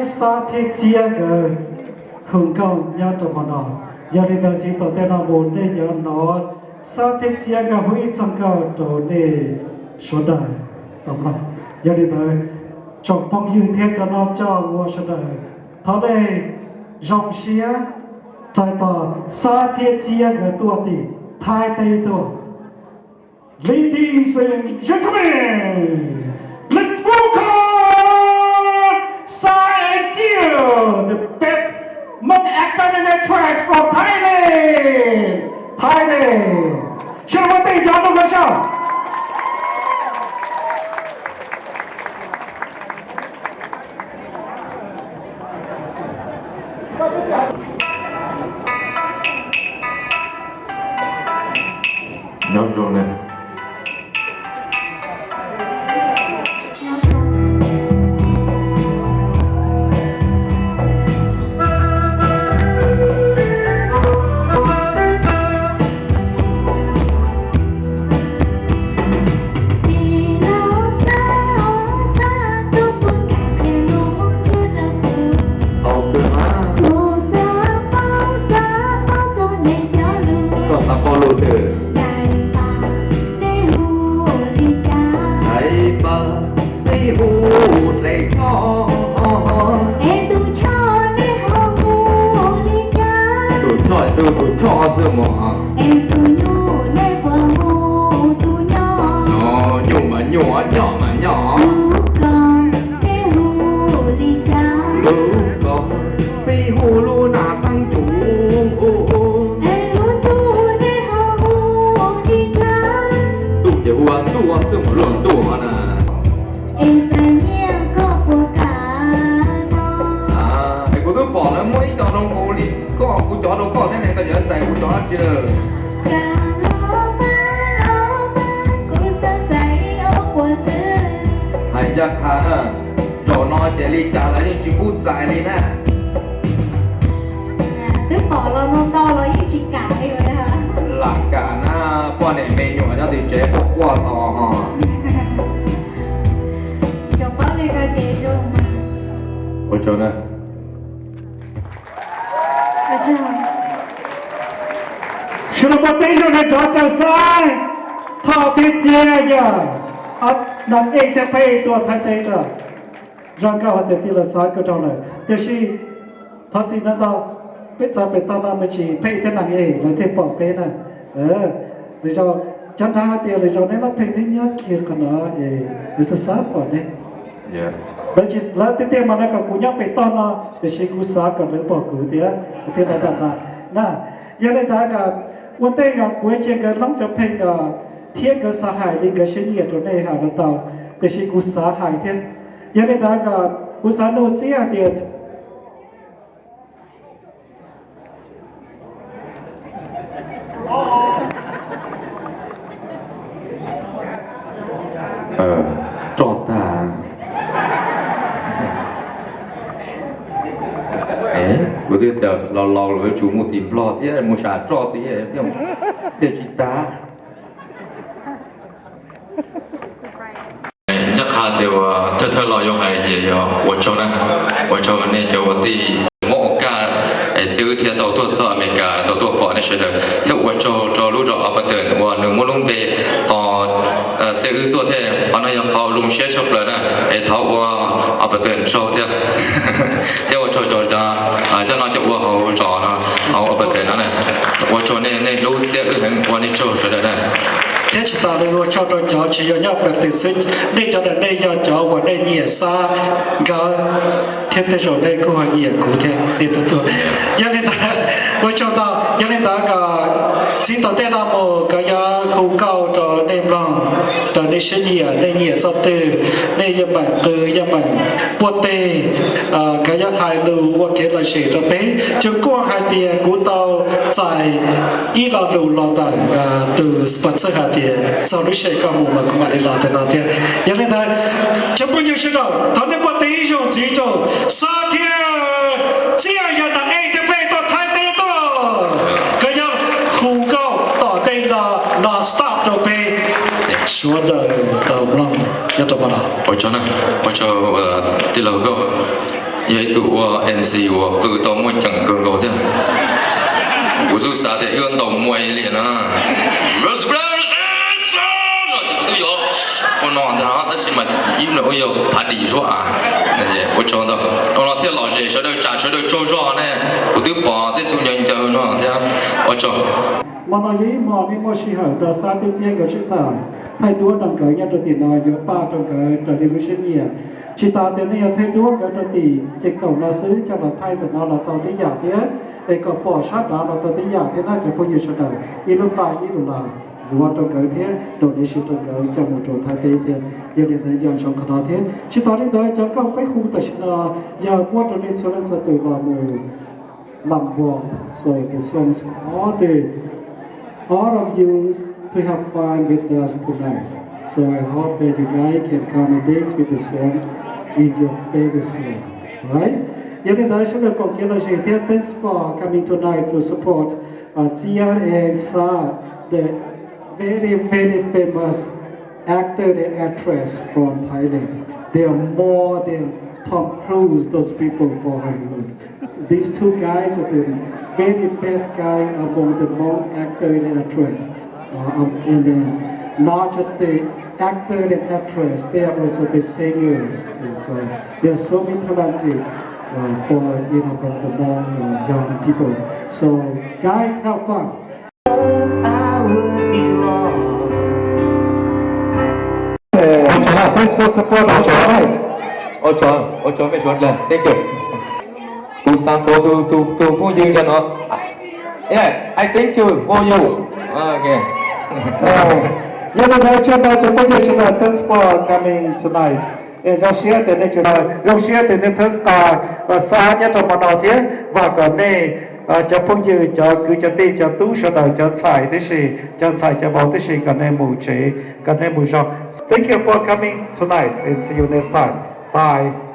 Xab thiab Txiab nkawd hu nkauj nyob rau hmo no. Yog li ntawd txij thaum tej no mus nej yuav hnov Xab thiab Txiab nkawd hu ib txoj nkauj rau nej sawv daws tau mloog. Yog li ntawd tsoom phooj ywg thiab cov noj coj ua sawv daws, thov nej zoo siab txais tos Xab thiab Txiab nkawd tuaj tim Thaib teb tuaj. Ladies and gentlemen, let's welcome Sai and Jiu, the best Hmong actor and actress from Thailand. Thailand. Sawv daws muab tes nrov rau nkawd saib. Nyob zoo na. Koj xav paub lus twg? Dais Paj, nej hu dais Paj. Es tus choj nej ho hu li cas? Tus choj, tus, tus choj xwb mas. Es tus nyuj nej puas hu tus nyuj? Nyuj mas nyuj, nyoj mas nyoj. Lub ko nej hu li cas? Lub ko peb hu lub nas xeeb tsuv. Es lub ntuj nej ho hu li cas? Ntuj ces hu ua ntuj xwb mas, lub ntuj no na. Es Txais Nyiaj koj puas kam no? Es kuv twb pom lawv muab ib co rau kuv li, koj kuv cov rau koj thiab ne, koj yuav txais kuv cov dab tsi lawm? Kam los mas, los mas, kuv xav txais ib ob puas xwb. Hais ncaj qha na, zaum no ces li cas los yeej tsis pub txais li na. Twb pom los ntau ntau los yeej tsis kam li. Lam kam na, poj niam me nyuam nyob tim tsev quaj quaj tos ho. Tsoom paub li ko ces zoo. Ua tsaug na. Sawv daws muab tes zoo nrov rau Xab, Thoj thiab Txiab yog ob neeg ej thiab pheej tuaj Thaib teb tuaj. Zoo nkauj hais tias tij laug Xab kuj raug lawm, tiam sis thov txim ntau ntau, peb txav pem toj no mas tsis pheej thiab neeg ej lawv thiaj pom peb na. Lwm zaus, cov nrog hais tias lwm zaus neb lub pheej neb nyob kiag qhov no es lawv xav xav pom neb. Lawv tsis, lawv tiag tiag mas lawv kom kuv nyob pem toj no, tiam sis kuv xav kom lawv pom kuv thiab, kuv thiaj li tau no na. Yog li ntawd, ua ntej kuv cia nkawd hloov cov pheej thiab nkawd xav hais li nkawd siab nyiam rau nej hais los tau, tiam sis kuv xav hais thiab. Yog li ntawd, kuv xav nug Txiab hais tias Roj tag. Kuv twb tias laus laus lawm yuav tsum mus tim Nplog thiab mus sam roj thiab, thiaj tsis tag. Ncaj qha tias uas thawj thawj los yoo hais ces yog ua tsaug na, ua tsaug nej cov ua tij muab ua kaj, Txiaj Wb thiaj tau tuaj txog Amelikas tau tuaj pom nej sawv daws, thiab ua tsaug rau lub zos Upper Thurn uas nws muab lub npe tos Txiaj Wb tuaj thiab. Qhov no yog qhov zoo siab tshaj plaws na, es thov ua Upper Thurn tsaug thiab, thiab ua tsaug rau cov, cov no cov ua hauv zos no, hauv Upper Thurn no na. Ua tsaug nej, nej hlub Txiaj Wb heev, ua nej tsaug sawv daws na. Thiab tsis tas li, ua tsaug rau cov tsis yog nyob Upper Thurn xwb, nej cov ntawm nej yog cov uas nej nyiam Xab nkawd thiab tej zaum nej kuj ho nyiam kuv thiab, nej tuaj tuaj. Yog li ntawd, ua tsaug ntau. Yog li ntawd kom txij tom ntej no mus nkawd yuav hu nkauj rau nej mloog, rau nej siab nyiam, nej nyiam txoj twg, nej yeej meem qw yeej meem puag teg, nkawd yuav hais lus ua kev lom zem rau peb. Tseem kuaj hais tias kuv tau txais ib lo lus los ntawm tus sponsor hais tias txog lub sij hawm koj mus mas kuv mam li los tiag no thiab. Yog li ntawd, cov phooj ywg sawv daws, thov nej npuaj tes ib zaug ntxiv rau Xab thiab Txiaj yog neeg ej thiab pheej tuaj Thaib teb tuaj, nkawd yuav hu nkauj tom ntej no non stop rau peb sawv daws tau mloog nyob rau hmo no. Ua tsaug na, ua tsaug tij laug Nkauj. Yog ib tug ua M C uas qw tau muaj ceem kawg nkaus thiab. Kuv twb xav tias wb ntaus muaj li no na. Ces kuv twb yuav ua no ntag, tab sis mas ib no ua yog phav dim suab a. Ua tsaug ntau, ua no thiaj lom zem sawv daws tsam sawv daws tsaug zog ne. Kuv twb pom tej tug ncaws ncaws no thiab. Ua tsaug. Hmo no yog ib hmo nej muaj sij hawm rau Xab thiab Txiab nkawd sib tham, thaij duab rau nkawd nyob rau tim no yuav pab rau nkawd raws li lub siab nyiam. Tsis tas tias nej yuav thaij duab nkawd rau tim ces kaum no xwb coj los thaij ntawm no los tau tib yam thiab, es kom pom sab nrad los tau tib yam thiab na cov phooj ywg sawv daws. Ib lub paj ib lus lais yuav rau nkawd thiab donation rau nkawd coj mus rau Thaib teb thiab. Yog li ntawd nco ntsoov qhov no thiab. Tsis tas li ntawd cov nkauj peb hu tam sim no yog muab rau nej txhua leej txhua tus los mus Lam Bong. So the songs for all the, all of you to have fun with us tonight. So I hope that you guys can come and dance with the song in your favorite song. Alright? Yog li ntawd sawv daws koom kev lom zem thiab thanks for coming tonight to support uh, Txiab and Xab, the very, very famous actor and actress from Thailand. They are more than Tom Cruise, those people for Hollywood. These two guys are the very best guy among the Hmong actor and actress. Uh, um, and then not just the actor and actress, they are also the singers too. So they are so many talented uh, for you know from the Hmong uh, young people. So guys, have fun. Thanks for support us tonight. Ua tsaug, ua tsaug mej suav dlawg, thank you. Kuv xav tuav tus, tus, tus phooj ywg zog no. Yeah, I thank you for you. Okay. Yog li ntawd tshaj tag cov phooj ywg sawv daws, thanks for coming tonight. Zoo siab tias nej, zoo siab tias nej txhawb nqa Xab nyob rau hmo no thiab vam kom nej cov phooj ywg, cov kwv cov tij, cov tub sawv daws, cov ntxhais tib si, cov ntxhais cov vauv tib si kom nej mus tsev, kom nej mus zoo. Thank you for coming tonight and see you next time. Bye.